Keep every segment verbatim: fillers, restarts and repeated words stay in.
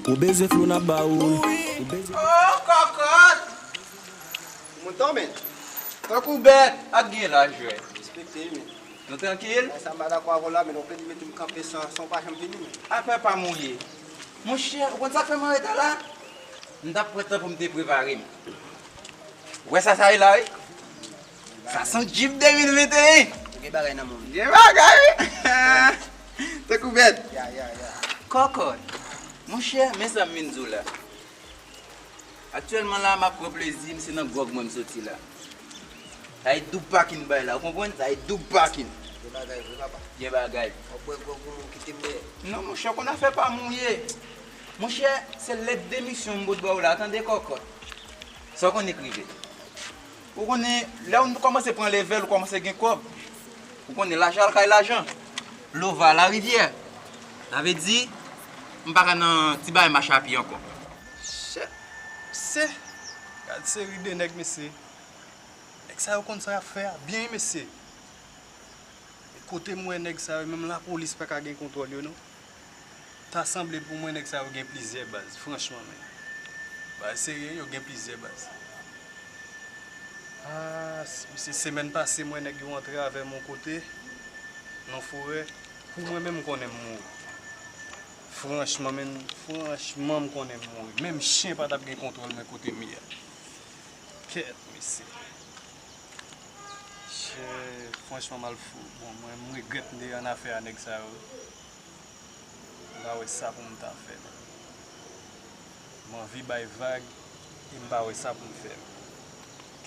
Ou bezwen flow, n ap ba ou l. Ou bezwen... Oh, kòkòt! Moun tonbe. Tankou bèt, ak gen la jwè. Respekte, men. Nou trankil? Sa m pa dakò avè w la, men w pedi mete m kanpe san, san w pa janm vini, men. Afè pa mouye. Monchè, ou konn sa k fè m an reta la? M t ap pran tan pou m te prepare m. Ou wè sa sa ye la, wi? Sa se yon Jeep de mil venteyen. Ou gen bagay nan men w. Gen bagay, wi. Tankou bèt. Ya, ya, ya. Kòkòt. Monchè, men sa m vin di w la. Aktyèlman la, m ap pran plezi m, se nan gwòg mwen m soti la. Sa e doub pakin bay la, ou konprann? Sa e doub pakin. Gen bagay vre, papa. Gen bagay. W ap bwè gwòg ou kite m dèyè. Non, monchè, konn afè pa mouye. Monchè, se lèt demisyon m pot ba w la, tande kòkòt. Sa w konnen k rive. Ou konnen, lè w kòmanse pran levèl, ou kòmanse gen kòb. Ou konnen, lajan al kay lajan. Lova larivyè. Sa vle di, m pa ka nan ti bagay mache a pye ankò. Chè, mesye, gad seri de nèg, mesye. Nèg sa yo konn sa y ap fè a byen, mesye. E kote m wè nèg sa yo, menm lapolis pa ka gen kontwòl yo, non. Ta sanble pou mwen nèg sa yo gen plizyè baz, franchman, men. Baz serye, yo gen plizyè baz. Ah, s-, se semèn pase, m wè nèg yo antre avè m yon kote, nan forè. Pou mwen menm, m konnen m mouri. Franchman, men, franchman, m konnen m mouri. Menm chen pa t ap gen kontwòl mwen kote m ye a. Kèt, mesye. Chè, franchman, m al fou. Bon, mwen, m regrèt m te annafè a nèg sa yo. M pa wè sa pou m ta fè, men. M anvi bay vag, e m pa wè sa pou m fè, men.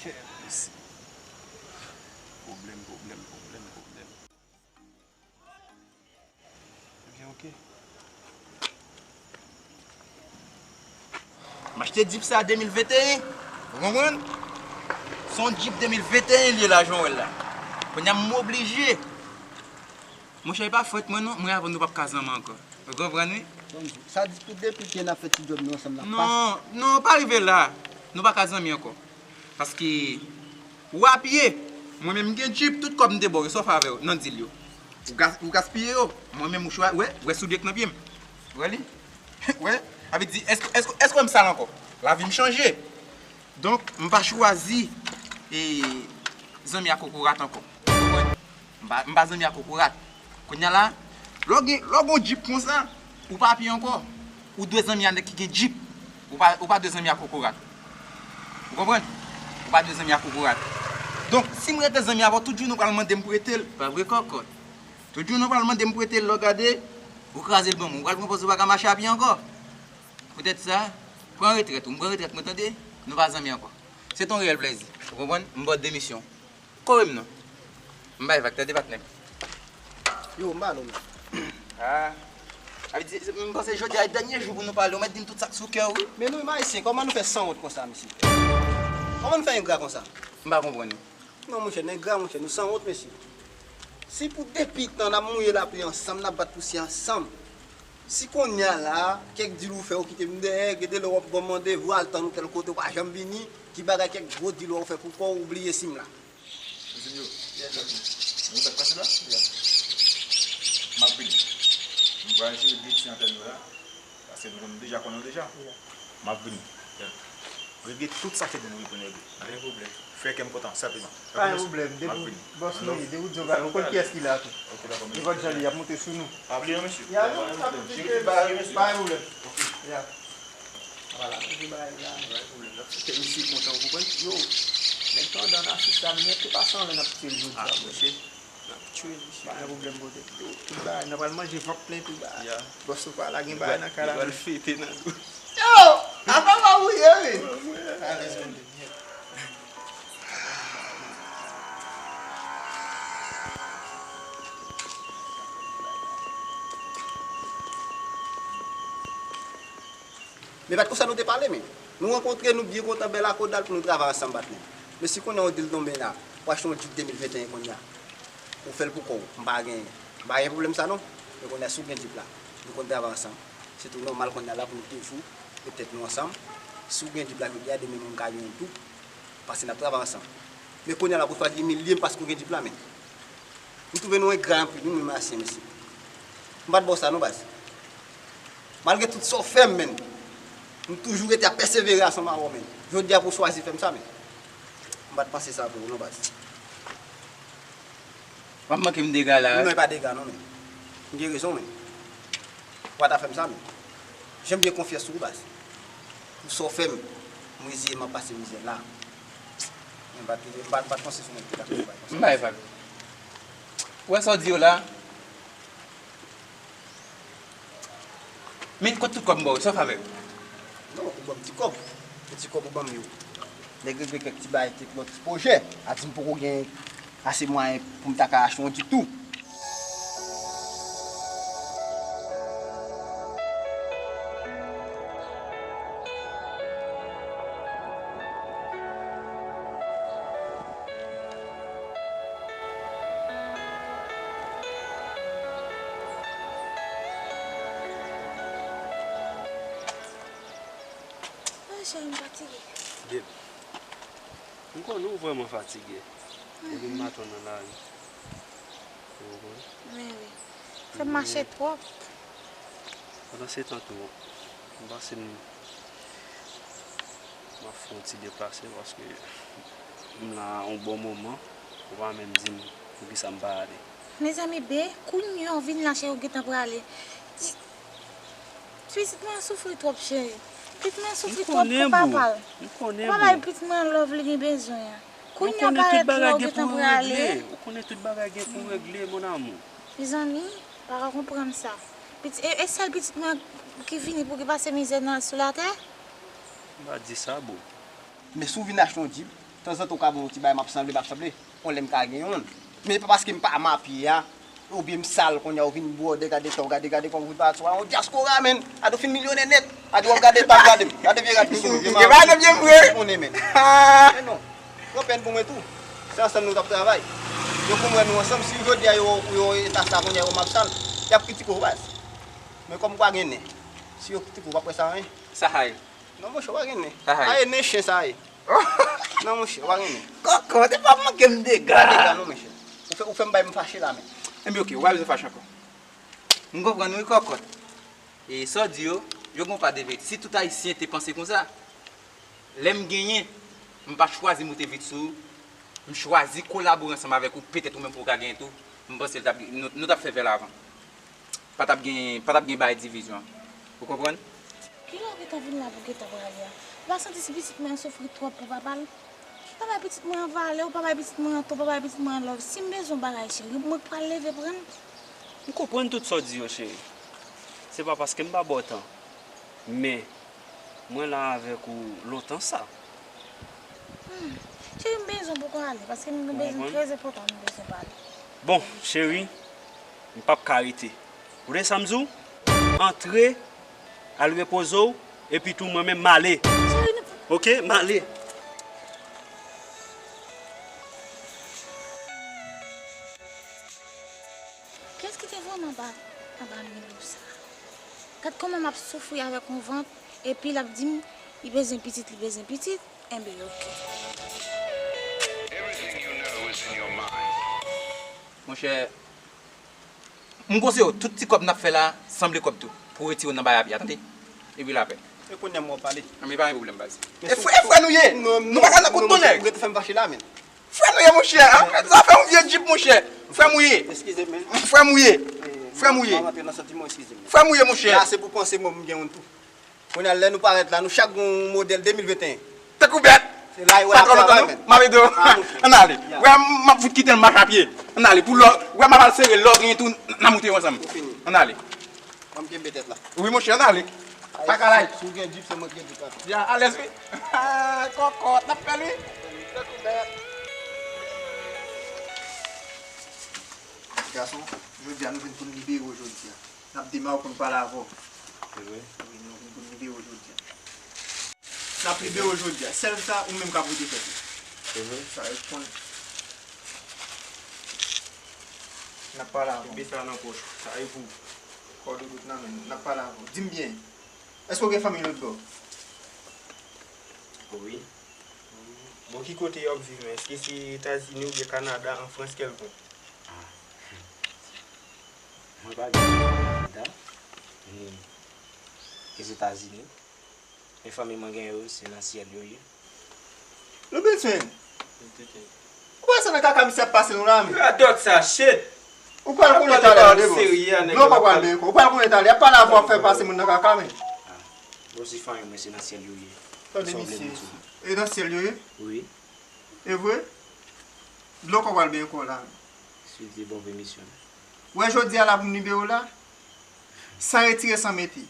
Kèt, mesye. Pwoblèm, pwoblèm, pwoblèm, pwoblèm. Ebyen, oke. M achte Jeep sa de mil venteyen. Ou konprann? Se yon Jeep de mil venteyen li ye la, jan w wè l la. Kounye a m oblije. Monchè, e pa fòt mwen non, mwen avè w nou p ap ka zanmi ankò. Ou konprann, wi? Sa di pou depi ke n ap fè ti djòb nou ansanm, n ap pa... Non, non, pa rive la. Nou pa ka zanmi ankò. Paske ou apye, mwen menm m gen Jeep, tout kòb m te ba w yo, sa w fè avè yo nan deal yo? Ou gas-, ou gaspiye yo. Mwen menm ou chwa-, wè, wè soulye k nan pye m. Wè li? Wè? Sa vle di, èske, èske, èske w wè m sal ankò? Lavi m chanje. Donk, m pa chwazi, e, zanmi a kokorat ankò. Ou konprann? M pa, m pa zanmi a kokorat. Kounye a la, lè w gen, lè w gen yon Jeep konsa, ou pa apye ankò. Ou dwe zanmi a nèg ki gen Jeep. Ou pa, ou pa dwe zanmi a kokorat. Ou konprann? Ou pa dwe zanmi a kokorat. Donk, si m rete zanmi avè w, tout jounen w pral mande m pou rete l. Pa vre, kòkòt? Tout jounen w pral mande m pou rete l, lè w gade, ou kraze l ban mwen. Ou pral pran pòz ou pa ka mache a pye ankò. Poutèt sa, pran retrèt ou. M pran retrèt mwen, tande? Nou pa zanmi ankò. Se te yon reyèl plèzi. Ou konprann? M ba w demisyon. Kore m non. M bay vag, tande patnè m. Yo, m ba nou non. Ah. Sa vle di, m panse jodi a e dènye jou pou nou pale, ou mèt di m tout sa k sou kè w, wi. Men nou menm Ayisyen, kòman nou fè sanwont konsa, mesye? Kòman nou fè engra konsa? M pa konprann. Non, monchè, nou engra, monchè, nou sanwont, mesye. Si pou depi tan n ap mouye lapli ansanm, n ap bat pousyè ansanm. Si kounye a la, kèk dil ou fè, ou kite m dèyè, gade lè w ap ban m randevou, al tann ou tèl kote, ou pa janm vini, ki bagay kèk gwo dil ou fè pou kò w, ou bliye si m la. Mezanmi yo, nou sa k pase la? M ap vini. M pral jere de ti antèn yo la, paske nou konn, deja konnen w deja. M ap vini. Regle tout sa k fèt pou nou reponn regle. Pa gen pwoblèm. Fè kè m kontan, senpleman. Pa gen pwoblèm. Depi w, bòs, nou ye, depi w di yon bagay, ou konn kiyès ki la tou. Ok, dakò, mesye. Nenpòt jan li, y ap monte sou nou. Pa bliye, mesye. Ya, non, pa gen pwoblèm. Ya. Vwala, mesye, bagay la. Pa gen pwoblèm. Kè misye kontan, ou konprann? Yo. Asista, nou mete pase anlè n ap tiye l jodi a, monchè. N ap tchwe misye. Pa gen pwoblèm, pote. Yo, tout bagay, n ap al manje vant plen tou ba. Bòs ou pa la gen bagay nan kay la, men. Li pral fete nan dou. Yo! Apa w ap wouye, wi? Alèz, monchè. Men pa t konsa nou te pale, men. Nou rankontre, nou byen kontan, bèl akodal pou nou travay ansanm, patnè. Men si kounye a yon dil tonbe la, ou achte yon Jeep de mil venteyen kounye a, ou fè l pou kò w, m pa gen, m pa gen pwoblèm sa non. Men kounye a, si w gen Jeep la, nou konn travay ansanm. Se tou nòmal kounye a la pou nou toujou met tèt nou ansanm. Si w gen Jeep la jodi a, demen mwen m ka gen yon tou, paske n ap travay ansanm. Men kounye a la, pou w chwazi imilye m paske w gen Jeep la, men. M twouve nou engra anpil, wi, menm asyen, mesye. M pa t ba w sa non, baz. Malgre tout sa w fè m, menn, m toujou rete ap pèsevere ansanm avè w, menn. Jodi a pou w chwazi fè m sa, menn. M pa t panse sa pou ou non, baz. W ap manke m dega la. Non, e pa dega non, menn. M gen rezon, menn. Ou pa ta fè m sa, menn. Jan m gen konfyans sou ou, baz. Pou sa w fè m, m reziye m ap pase mizè la. M pa t, m pa, m pa t panse sou mwen te ka fè yon bagay konsa. M bay vag. Ou wè sa w di yo la? Men kot tout kòb m ba w, sa w fè avè l? Non, ou ban m ti kòb. Se ti kòb ou ban m yo. Nèg regle kèk ti bagay, kèk lòt ti pwojè. A di m poko gen ase mwayen pou m ta ka achte yon Jeep tou. Ah, cheri, m fatige. Babe, m konnen w vrèman fatige. Depi maten w nan lari. Ou konprann? Men wi. Fè m mache twòp. Pandan se tan tou, m panse m, m ap fè yon ti deplase paske m la yon bon moman, ou pa menm di m poukisa m pa ale. Mezanmi, ben, kounye a w vin la, cheri, ou gentan prale. Pitit mwen an soufri twòp, cheri. Pitit mwen an soufri twòp pou papa l. Ou pa bay pitit mwen an love li gen bezwen an. Kounye a parèt la, ou gentan prale. Ou konnen tout bagay gen pou regle, mon amour. Mezanmi, pa ka konprann sa. Piti, e, e sèl pitit mwen ki vini pou ki pase mizè nan, sou latè? M pa di sa, boo. Men si w vin achte yon Jeep, tanzantan w ka ban yon ti bagay, m ap sanble, m ap sanble. Yon lè m ka gen youn. Men e pa paske m pa mapye a, oubyen m sal, kounye a w vin bwòdè, gade tan w, gade, gade kòman w vin pati, w a yon dyaskora, menn. Ade w fin milyonè nèt. Ade w ap gade pa gade m. Gade vye rad ki sou mwen. Vye mapye. Konnen, menn. Men non. Pran pèn pou mwen tou. Se ansanm nou t ap travay. Yo konn wè nou ansanm. Si jodi a yo, yo eta sa, kounye a yo map sal, y ap kritike w, baz. Men kòm ou pa gen nen, si yo kritike w, w ap wè sa anyen. Sa hay. Non, monchè, w pa gen nen. Sa hay. Aye, nen chen sa ye. Non, monchè, w pa gen nen. Kòkòt, e pa manke m dega. Pa dega, non, monchè. Ou fè, ou fè m bay m fache la, men. Enben, oke, ou pa bezwen fache ankò. M konprann, wi, kòkòt. E sa w di yo, yo gen yon pa de verite. Si tout Ayisyen te panse konsa, lè m genyen, m pa chwazi moute vit sou ou, m chwazi kolabore ansanm avèk ou, petèt ou menm pou w ka genyen tou, m panse l t ap, nou, nou t ap fè vèl avan. Pa t ap gen, pa t ap gen bagay divizyon. Ou konprann? Kilè w gentan vin la pou gentan prale a? Ou pa santi si pitit mwen an soufri twòp pou papa l? Pa bay pitit mwen an valè, ou pa bay pitit mwen an tan, ou pa bay pitit mwen an love. Si m bezwen yon bagay, cheri, mwen k pral leve pran l. M konprann tout sa w di yo, cheri. Se pa paske m pa ba w tan. Men, mwen la avèk ou lontan sa. Hmm. Cheri, m bezwen pou kò ale, paske m gen bezwen trè enpòtan, m bezwen pale. Bon, cheri, m p ap ka rete. Ou tande sa m di w? Antre, al repoze w, epi tou mwen menm m ale. Cheri, nou... Oke, m ale. Kiyès ki te vrèman anba, anba Milo sa? Gad kòman m ap soufri avèk yon vant, epi l ap di m li bezwen pitit, li bezwen pitit. Enben, oke. Monchè, m konseye w, tout ti kòb n ap fè la, sanble kòb tou, pou retire w nan bagay a, tande? Epi lapè. E kounye a m wè w pale. Anben, pa gen pwoblèm, baz. E frè, e frè nou ye. Nou pa ka nan kout tonnè. Ou rete fè m fache la, menn. Frè nou ye, monchè. Zafè yon vye Jeep, monchè. Frè m ou ye. Eskize m, men. Frè m ou ye. Frè m ou ye. M ap antre nan santiman, eskize m. Frè m ou ye, monchè. La, se pou panse mwen, m gen youn tou. Kounye a, lè nou parèt la, nou chak gen yon modèl de mil venteyen. Tankou bèt. Se la yo ap travay, men. M ap ede w. Ann ale. Wè, m ap fout kite l mache a pye. Ann ale. Pou lò, wè, m ap al sere lò, gen tou, n a moute yo ansanm. Ann ale. Ban m kenbe tèt la. Wi, monchè, ann ale. Pa kalay. Si w gen djip, se mwen ki gen djip la. Ya, alèz, wi. Kòkòt, n ap fè l, wi. Gason, jodi a nou vin pou n libere w jodi a. N ap demare w pou n pale avè w. Se vre? Wi, nou vin pou n libere w jodi a. N ap libere w jodi a. Sèl sa, ou menm k ap rete tèt ou. Se vre? Sa, e konn. N ap pale avè w. Kenbe sa nan pòch ou. Sa e pou ou. Kòdonn tout nan men nou. N ap pale avè w. Di m byen. Èske w gen fanmi lòt bò? Wi. Bon, ki kote y ap viv menm? Èske se Etazini oubyen Kanada, an Frans kèlkonk? Ah. Mwen pa gen fanmi Kanada, ni Etazini. Men fanmi mwen gen yo, se nan syèl yo ye. Nou bezwen. Ou wè sa nan kaka misye ap pase nou la, men? Radòt sa, shit! Ou pral konnen talè, Debo. Dlo pa pral benyen kò. Ou pral konnen talè. Y ap pale avè w, ap fè pase moun nan kaka, men. Ah. Bon, si fanmi mwen se nan syèl yo ye. Tande misye. E nan syèl yo ye? Wi. E vre? Dlo kò pral benyen kò la, men. Si w di bon vre misyon. Wè jodi a la pou m libere w la, san retire, san mete.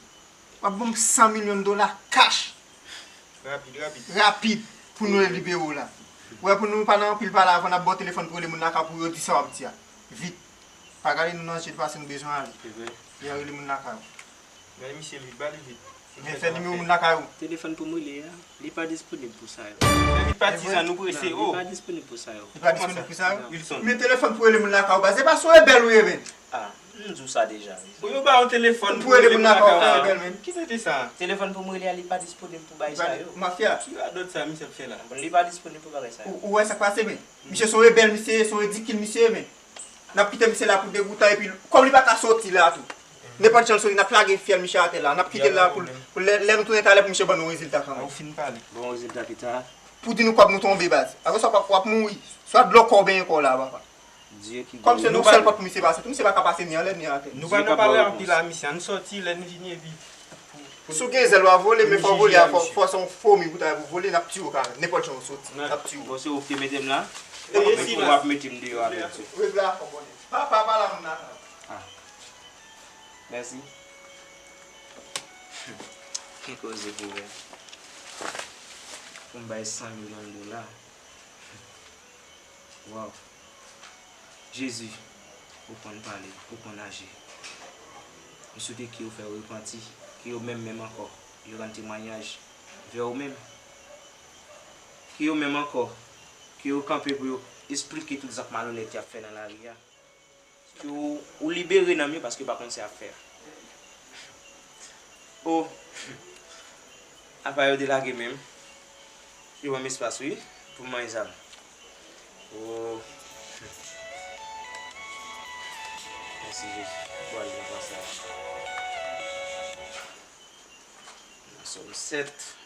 W ap ban m san milyon dola kach. Rapid, rapid. Rapid, pou nou libere w la. Wè, pou nou pa nan anpil pale avan, n ap ba w telefòn pou rele moun lakay pou yo di sa w ap di a. Vit. Pa gade nou nan je pase nou bezwen ale. Se vre. Epi rele moun lakay ou. Men misye vit, ba li vit. Men fè nimewo moun lakay ou. Telefòn pou m rele a, li pa disponib pou sa yo. Men vit patizan, nou prese, oh. Li pa disponib pou sa yo. Li pa disponib pou sa yo? Wilson. Men telefòn pou rele moun lakay ou, baz, se pa sou rebèl ou ye, men. Ah, m di w sa deja, wi. Pou yo ba w telefòn pou rele moun lakay ou, rebèl, men. Ki tete sa? Telefòn pou m rele a, li pa disponib pou bay sa yo. Mafya. Ki radòt sa misye ap fè la? Bon, li pa disponib pou bagay sa yo. Ou, ou wè sa k pase, men? Misye se yon rebèl, misye, se yon ridikil misye, men. N ap kite misye la pou degoutan, epi kòm li pa ka soti la tou. Nenpòt jan l soti, n ap lage fyèl misye atè la. N ap kite l la pou, pou lè, lè nou tounen talè pou misye ban nou rezilta kanmenm. Ou fin pale. Bon rezilta pita. Pou di nou kòb nou tonbe, baz. Apre sa, w ap, w ap mouri. Swa dlo kò w benyen kò w la, papa. Dye ki... Kòm se nou sèl pòt pou misye pase, tou misye pa ka pase ni anlè ni atè. Nou pa nan pale anpil a misye, ann sòti, lè n vini epi. Si w gen zèl w a vole, men fò w vole a, fò, fò se yon fomi pou ta pou vole, n ap tiye w kanmenm. Nenpòt jan w soti, n ap tiye w. Bon, se ou ki te mete m la? E si w ap mete m deyò avèk Dye. Regle afè w, bòdè. Pa, pa pale a moun nan. Ah. Mèsi. Ki koze pou wè. Pou m bay san milyon dola. Waw. Jezi, ou konn pale, ou konn aji. M swete ke yo fè yo repanti, ke yo menm, menm ankò, yo rann temwayaj vè ou menm. Ke yo menm ankò, ke yo kanpe pou yo esplike tout zak malonèt y ap fè nan lari a. Ke ou, ou libere nanm yo paske yo pa konn sa y ap fè a. Oh, apa yo delage menm. Yo ban m espas, wi, pou m manje zam. Oh. Mèsi, Jezi. Bon, al nan pasaj. Nan Sòm sèt.